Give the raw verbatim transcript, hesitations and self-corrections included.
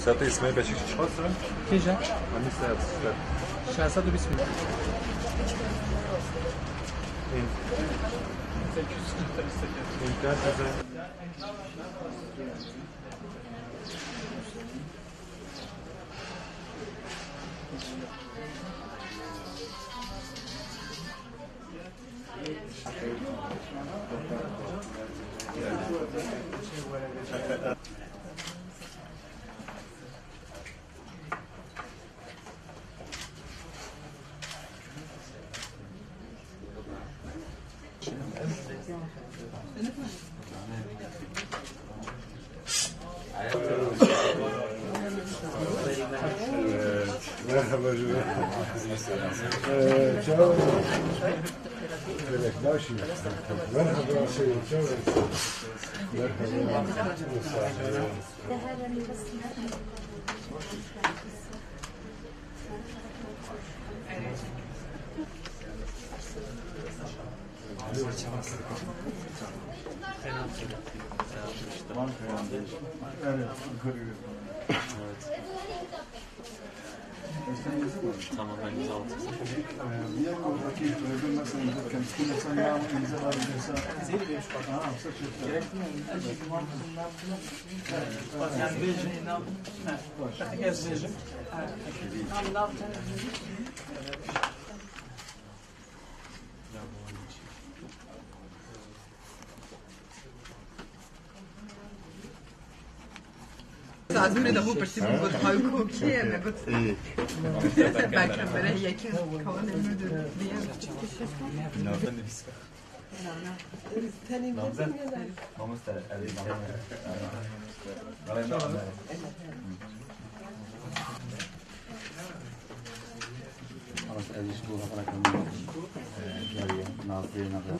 Zaten İsmail Beşikçi çıkarsa. Kêje? Hani sen. Şeş sed û bîst bin. İmkan kazan. Merhaba, ee, çawa? Merhaba, şey, çawa? Merhaba. Tamam, ben imza alacağım. Ee, bir yer oradaki bölge mesela imza, kendisi mesela imza alacaksa. Gerek mi? Yani bejim. Artık ez bejim. Saet bire de hûn pirsî bûn, got, "Hay, ku kê ye?" Me got, "Belki bere yekê kawanê mir de diye." Namzet. Mamoste, ev namzet. Xalas, ez ji bo hevaleka min, e, carî Nazliyê nebe.